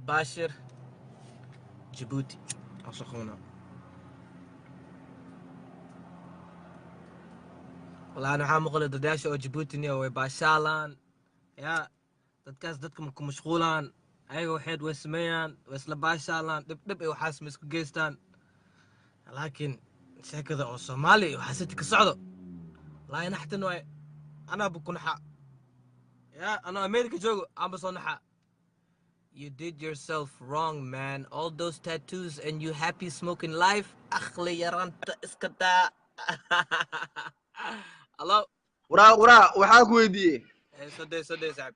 Bashir Djibouti aan soo qabanaa. Wallahi waxaa maqlay dadaasha oo Djibouti niyo way baashaalaan. Yaa dadkaas dadka ma ku mashquulaan, ayaga waxeed way sameeyaan, way isla baashaalaan, dhib dhib ay waxaas ma isku geystaan. Laakiin sheekada oo Soomaali iyo waxaa siti ka socdo, wallahi naxtin waay, anaa bu ku naxa. Yaa anoo America joogo aanba soo naxa. You did yourself wrong, man. All those tattoos and you happy smoking life. Akhli yaranta iska daa. Hello. Waraa, waraa, waxaa ku weydiiyey. Soo day, soo day, saaxib.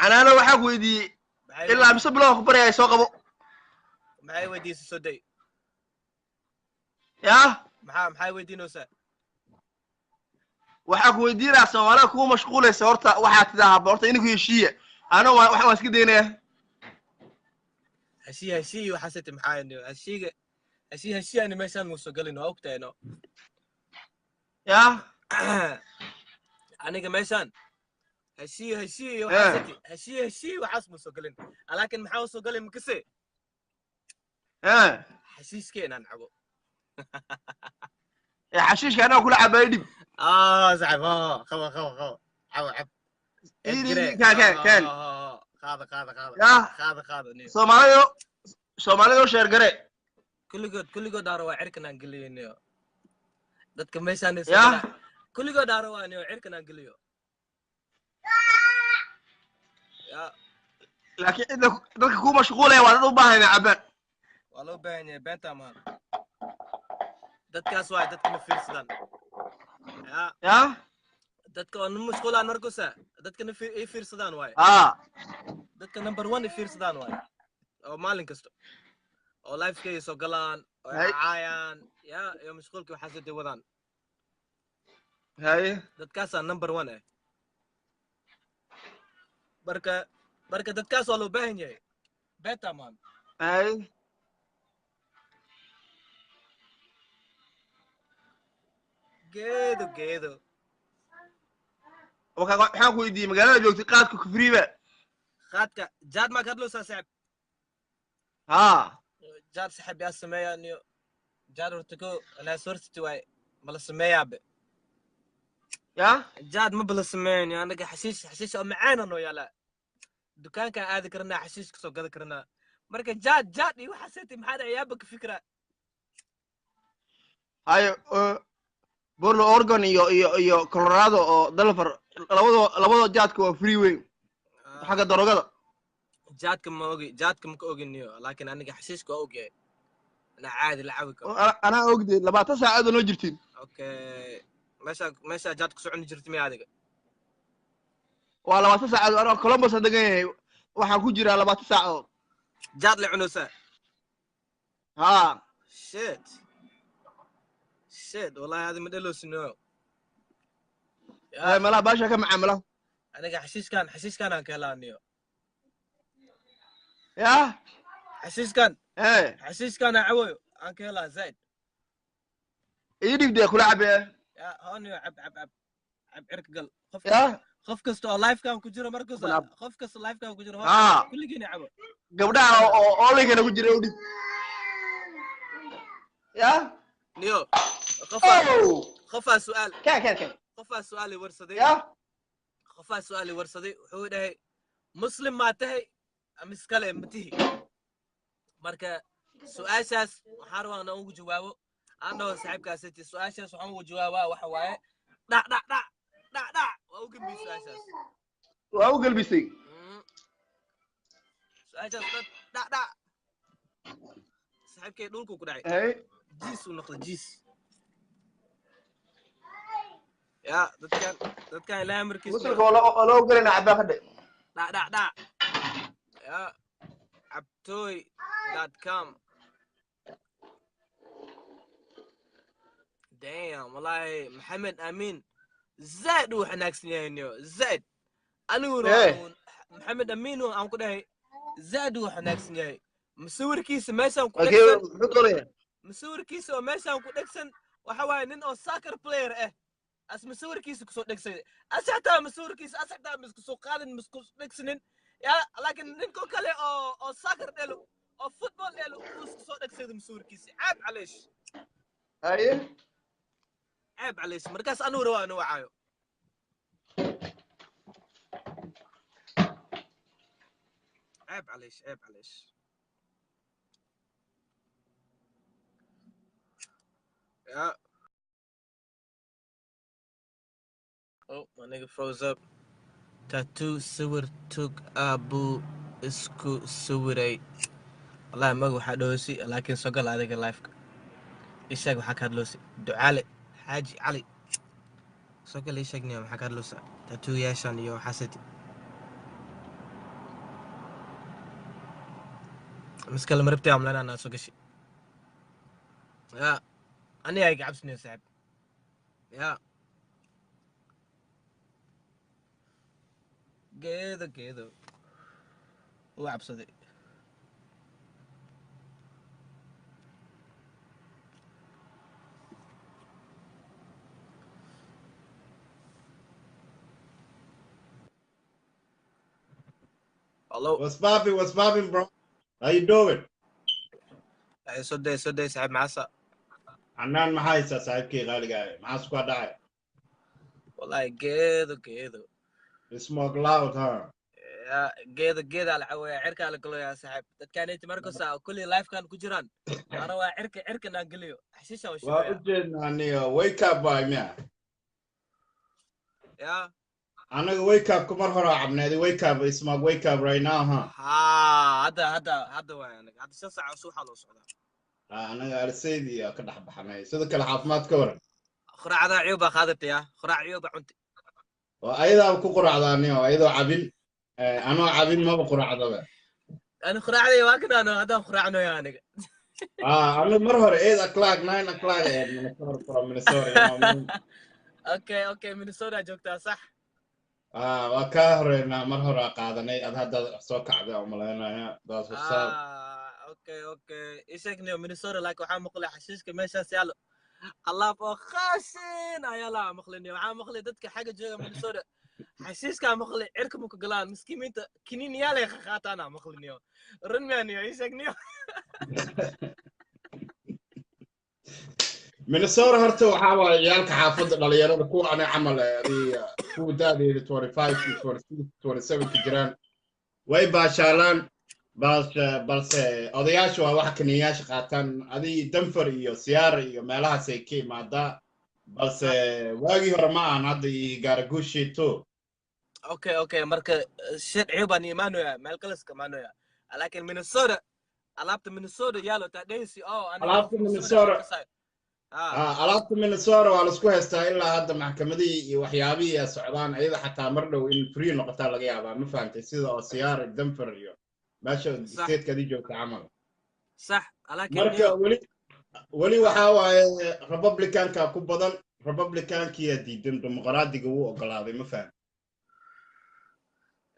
Canaano, waxaa ku weydiiyey ilaa mise bilow ku baryaya, soo qabo. Maxay weydiisay? Soo day. Yaa? Maxay weydiinaysaa? Waxaa ku weydiinaa, Soomaalida kugu mashquulaysa horta waxaa tidaahaa horta ininku heshiiya, ano waxaan waan iska daynaya. Heshii heshii waxaa siti maxaa niyo heshiiga heshii heshii ani meeshaan muusoo galin, waa ogtahay no. Yaa? Aniga meeshaan heshii heshii waxaa siti heshii heshii waxaas muusoo galin, laakiin maxaa usoo galin makase? Xashiishka inaan cabo. Xashiishka anaa kula cabayo dhib. Ah, saxib, qaba qaba qaba, cabo, cab. Kan kan kan. Qaada qaada qaada. Yaa? Qaada qaada niyo. Soomaalido, Soomaalida u share garee. Kulligood kulligood aaro waa cirkan aan geliyo niyo. Dadka meeshaan yaa kulligood aaro waa niyo cirkan aan geliyo ya. Laakiin cidda dadka ku mashquulaya waa dad u baahan inay cabaan. Waa loo baahan yahay, beenta maan dadkaas waay, dadka ma fiirsadaan ya. Ya? Dadka oo na mashquulaan markusa dadka na i fiirsadaan waay. Dadka number one i fiirsadaan waay, oo maalin kasta oo livekay soo galaan oo caayaan ya, iyo mashquulkii waxaas intay wadaan. Haye. Dadkaasaa number one ah. Marka dadkaas waa loo baahan yahay, beenta maan. Haye. Geedo geedo. Waxaan ku weydiiyey, magaalada joogtay qaadka kufriiba? Qaadka jaad maa ka hadlowsaa, saaxib? Haa. Jaad, saxib, yaa sameeyaa niyo? Jaad horta ko anaa sourcity waay, mala sameeyaabe. Ya? Jaad ma bala sameeyo anaga. Xashiish xashiish oo macaana noo yaalaa, dukaankaan aadi karnaa, xashiish kasoo gadi karnaa. Marka jaad jaad iyo waxaas inti maxaa dhacay, yaaba ka fikraa. Haye, Portland, Oregon iyo Colorado oo Denver, labadoo jaadka waa free wey xagga daroogada. Jaadka ma ogi, jaadka ma ka oginiyo, laakiin aniga xashiishka waa ogyahay anaa caadi la cawi karo. Anaa ogde, 20 saacadood noo jirtiin. Okay, meesha jaad ku soconi jirta miya adiga? Waa 20 saacadood, anoo Columbus aan degan yahay, waxaan ku jiraa 20 saacadood. Jaad la cunaysaa? Haa. Shit shit, wallahi adi ma dhelosino. Malaha baasha ka macaan malaha. Aniga xashiishkan aan ka helaa niyo. Ya? Xashiishkan. Xashiishkan aan cawayo aan ka helaa zaid. Ii dhibdee, kula cabee. Ya honiyo, cab cab cab cab, cirka gal qof. Ya? Qof kasta oo livekan ku jiro markas, qof kasta livekan ku jiro, kulligiina cabo. Gabdhaha oo olinkana ku jira u dhib ya. Niyo, qofaa qofaa su'aal kan kan kan. Qofaa su'aal i warsaday. Ya? Qofaa su'aal i warsaday, wuxuu dhahay, "Muslim maa tahay ama iskale ma tihi?" Marka su-aashaas waxaan rabaa inaan ugu jawaabo, aan dhaho saaxiibkaasiti, su-aashaas waxaan ugu jawaabaa waxa waaye dhac dhac dhac dhac dhac, waa u gembiyey su-aashaas. Waa u gelbisay. Su-aashaas dad dhac dhac, saaxiibkay dhulku ku dhacay. Jiis uu noqday, jiis ya. Dadkan ilaahay markiis. Muslimka waa loo gelayna, cabaa ka dhe. Dhac dhac dhac ya, cabtoy.com. Damn, wallahi Maxamed Amin zaid uu xanaagsan yahay niyo, zaid aniguna. Maxamed Amin aan ku dhahay, zaid uu xanaagsan yahay. Masawirkiisa meeshaan ku dhegsan. Muxuu doonaya? Masawirkiisa oo meeshaan ku dhegsan waxa waaye nin oo soccer player ah as masawirkiisa kusoo dhegsay, as xataa masawirkiisa as xataa ma isku soo qaadin, ma isku dhegsanin ya, laakiin ninkoo kale oo soccer dhelo oo football dhelo uu isku soo dhegsaday masuurkiisa. Ceeb caleesh. Haye. Ceeb caleesh. Markaas anuu rabaa inuu wacaayo. Ceeb caleesh, ceeb caleesh. Yeah. Oh, my nigga froze up. Tattoo sawir tug aabuu isku sawiray. Wallahi maga waxaa dhahoosi, laakiin soo gal adiga live-ka. Ii sheeg waxaa ka hadloosi. Ducaale Xaaji Cali, soo gal, ii sheeg niyo maxaa ka hadloosa tattoo-yaashan iyo waxaasati. Miskale marabtay amlana anaa soo gashi ya aniga ay gacabsinayo saaxib ya geedo geedo uu cabsaday. Hello. What's poppin'? What's poppin', bro? How you doing? Ay, soo day, soo day saaxiib, maxaasa? Canaan, maxaa haysaa saaxiibkii qaaliga ah? Maxaa isku dhacay? Wallahi geedo geedo. You smoke loud, huh? Ya geedo geedaa la caweeyaa, cirkaa la galoyaa saaxiib. Dadkaanayta markasta kulli live-kan ku jiraan ana waa cirka cirkan aan geliyo xashiisha waa Waa shidaya. U jeednaa niyo wake up waay miya? Ya. Anaga wake up mar hore cabneeday. Wake up, smoke wake up right now, huh? Haa, hadda hadda hadda waay, anaga hadda 5 saac suuxa loo socdaa. Ah, anaga arsaydii aa ka dhex baxnay. Sidoo kale caafimaad ka waran? Quraacdaa ciyo baa qaadatay, ya quraac ciyo baa cunti. Waa ayadaa ku quraacdaa niyo ayadoo cabin. Anoo cabin maba quraacdaba. Ani quraacday waa kan ano haddaan quraacnoya aniga. Ah, anaga mar hore 8 o'clock, 9 o'clock ahayd Minnesota, from Minnesota, you know what I mean? Okay, Minnesota joogtaa, sax? Ah, waa kaa horeynaa, mar hore aa qaadanay. Ad hadda soo kacday oo malaynaya. That's what's up. Ah, okay, isheegniyo Minnesota, like waxaa maqlay xashiishka meeshaas yaalo alaab oo khashin ayaa laa maqliniyo. Waxaa maqlay dadka xagga jooga Minnesota xashiishkaa maqlay cirka muku galaan, miskiimiinta kiniiniyaalay qaqaataana maqliniyo. Run miyaaniyo? Isheegniyo. Minnesota horta waxaa waaye ciyaalka xaafadda, dhalinyarada kuwa ani camal eh, adiga kuwa da'deeda 25 26 27 ka jiraan way baashaalaan, balse odayaasha waa waxa kaniyayaasha qaataan. Adii Denver iyo Seattle iyo meelahaasay ka imaadaa, balse waagii hore ma ahan hadda iyo gaaraguushi too. Okay, marka sharciyo baan imaanaya, meel kale iska imaanaya, laakiin Minnesota alaabta Minnesota yaalo taa dhehaysi oo aniga Alaabta Minnesota Minnesota kasayo ah. Ah, alaabta Minnesota waa laisku haystaa ilaa hadda, maxkamadihii iyo waxyaabihii ay socdaan. Iyada xataa mar dhow in free noqotaa laga yaabaa, ma fahantay? Sida oo Seattle, Denver iyo meesha state-ka adii joogta camal. Sax, laakiin Marka niyo weli weli waxaa waaye Republicanka ku badan, Republicankiyaa diidan, Dimuqraadiga wuu ogolaaday, ma faham?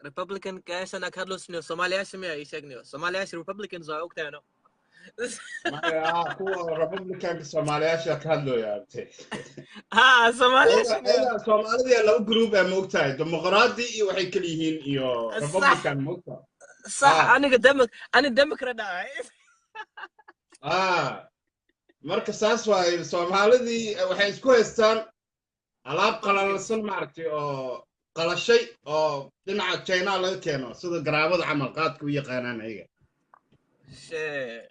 Republican kaashan ka hadloosniyo Soomaaliyaasha miya? Ii sheegniyo, Soomaaliyaasha Republicans waa ogtahay, no? Maya, kuwa Republicanka Soomaaliyaasha ka hadlooya arte. Ha, Soomaaliyaasha niyo. Ayaga Soomaalida laba group ee ma ogtahay, Dimuqraadi iyo waxay kala yihiin iyo Republican, ma ogtahay? Sax. Ah. Aniga ani Democrat ahay. Ah, marka saas waaye, Soomaalidii waxay isku haystaan alaab qalalsan maaragtay oo qalashay oo dhinaca China laga keeno, sida garaabada camal qaadka u yaqaanaan ayaga. Shee.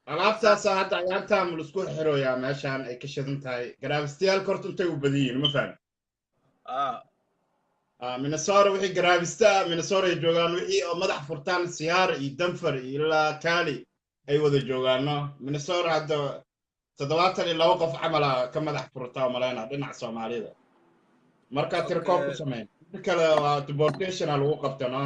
Alaabtaasaa hadda ayaantaan laisku xirooyaa meeshaan ay ka shidan tahay. Garaabistayaalka horta intay u badan yihiin, ma fahmi? Ah. Ah, Minnesota wixii garaabista ah Minnesota ay joogaan, wixii oo madax furtaan Seattle iyo Denver iyo ilaa Cali ay wada joogaano. Minnesota hadda 72 qof camala ka madax furtaa oo malaynaa dhinaca Soomaalida marka tirkoob ku sameyn. Inta kale waa deportation aa lagu qabtano.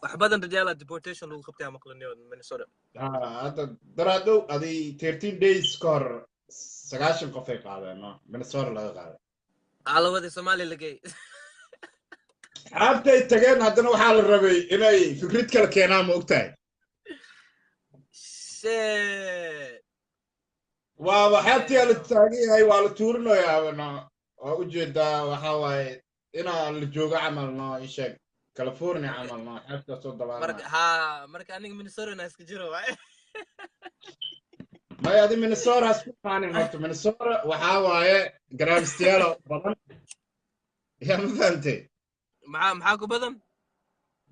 Wax badan rajaala deportation lagu qabtay maqlaniyo Minnesota. Hadda daraadow aday 13 days ka hor 90 qof ay qaadeen, no, Minnesota laga qaaday. Alawada Soomaaliya lagey. Xaabtay tageen, haddana waxaa la rabay inay fikrad kale keenaan, ma ogtahay? Shee. Waaba xeebtii la taagan yahay, waa la tuurinayaa, no, waa ujeedaa. Waxaa waaye inaa la joogo camal, no, ii sheeg. California camal no, xeebta soo Marka dabaalanaya. Haa, marka aniga Minnesota na iska jiro waay. Maya, adi Minnesota has ku faanin. Horta Minnesota waxaa waaye garaabistayaal badan, yaa ma fahantay? Maxaa ku badan?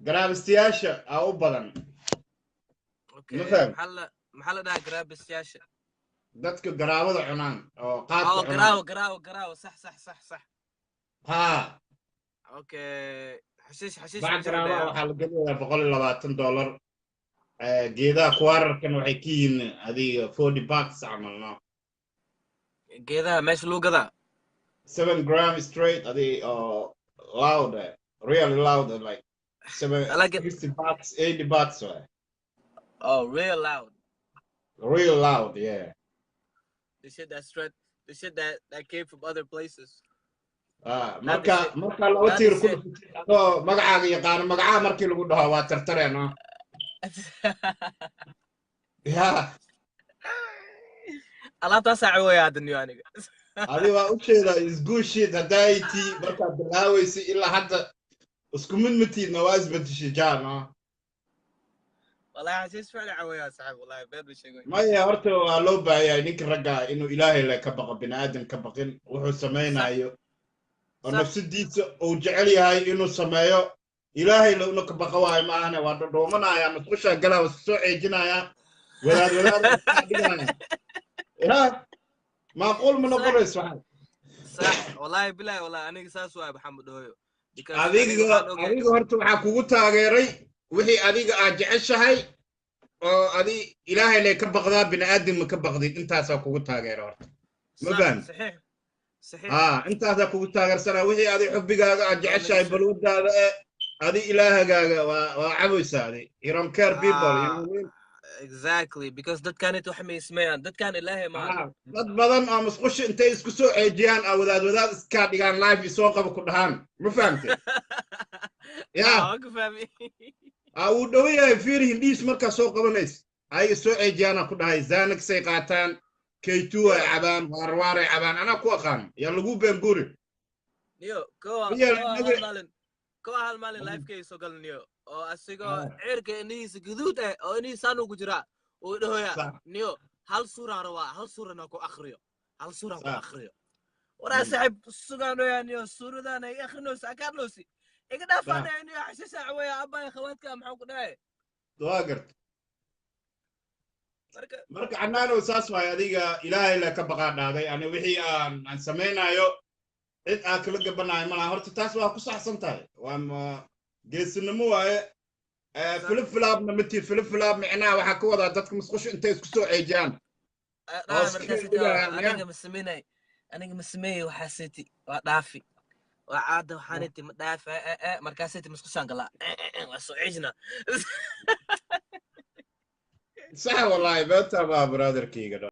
Garaabistayaasha aa u badan. Okay. Ma faham. Maxaa la dhahaa garaabistayaasha? Dadka garaabada cunaan oo qaadka Oo cunaan. Garaawo, garaawo, garaawo, sax sax sax sax. Haa. Okay, xashiish, xashiish bac ma jiro. garaaba Dee waxaa la gelayaa $120. Geedaha kuwaararkan waxay ka yihiin adiga $40 camal no. Geedaha meesha lagu gadaa? 7 gram straight adi oo loud really loud like seven I like it. $60, $80 waay. Oh, real loud. Real loud, yeah. The shit that straight, the shit that came from other places. Ah, Not the marka shit. marka laba Not tiir the ku shit. dhufatid adoo magacaaga yaqaano, magacaa markii lagu dhaho waa tartareen no. Ya. Alaabtaasaa cawaya hadda niyo aniga. Adi waa u jeedaa is good shit. Haddaa tii markaad bilaaweysay ilaa hadda isku mid matiidna, waa isbedeshay jaa no. Wallahi xashiish ficli cawaya saaxiib, wallahi been ba sheegay. Maya, horta waa loo baahanyahay ninka ragga inuu Ilaahay le ka baqo, bini aadam ka baqin wuxuu samaynayo oo nafsadiisa uu jecel yahay inuu sameeyo, Ilaahay le una ka baqo waayo. Ma ahane waa dhadhoomanaya, musqushaa galaa, waa soo ceejinaya, wadaad wadaad dhigaya, ya macquul ma noqonayso waxaas. Sax, wallahi bilahi, wallahi aniga saas waay, Maxamed Hooyo, because aniga Adiga waxaan ogahay. Adiga horta waxaa kugu taageeray wixii adiga aad jeceshahay oo adi Ilaahay le ka baqdaa, bini aadam ma ka baqdid. Intaasaa kugu taageera horta, ma fahamti? Saxiix, saxiix. Haa, intaasaa kugu taageersanaa. Wixii adi xubbigaaga aad jeceshahay, balwadaada ee adi ilaahagaaga waa cabaysaa adi. You don't care people, you know what I mean? Exactly, because dadkanit wax may sameeyaan, dadkan Ilaahay maaha. Haa, dad badan oo musqusha intay isku soo ceejiyaan aa wadaad wadaad iskaa dhigaan, live isoo qaba ku dhahaan, ma fahamtay ya? Waa ku fahmi. Aa, wuu dhowan yahay. Fiir hindhiis markaa soo qabanays ayaga soo ceejiyaana ku dhahay. Xanaxay qaataan, K2 ay cabaan, waarwaaray cabaan. Anaa ku aqaan, yaa lagu beenguuri. Niyo kowa Real kowa hal maalin, kowa hal maalin livekay soo gal niyo oo asigoo cirka indhihiisa guduud eh oo indhihiisaan ugu jiraa uu dhahoya, niyo hal suuraan rabaa, hal suurana ku akriyo, hal suuraan ku akriyo. Waraa saaxiib sugaanoya niyo, suuradaan ay akrinayso akaadloosi iga dhaafaanaya niyo, xashiisha cawaya abbaay khawaadka maxaa ku dhahay? Waa garta. Marka Marka canaanow saas waay. Adiga Ilaahay le ka baqaa dhaaday. Ani wixii aan samaynayo cid aan kala gabanayo malaha. Horta taas waa ku saxsan tahay, waa geesinimo waaye. Flip flopna mati flip flop micnaha waxaa ka wadaa dadka musqusha intay isku soo ceejiyaan oo dhaa iska markaas dhigayaan, ya. Aniga ma sameynay, aniga ma sameeyey waxaaseti, waa dhaafi, waa caada waxaaniti ma dhaafi. Markaaseti musqushaan galaa, waa soo ceejina. Sax, wallahi beenta baa brotherkeyga.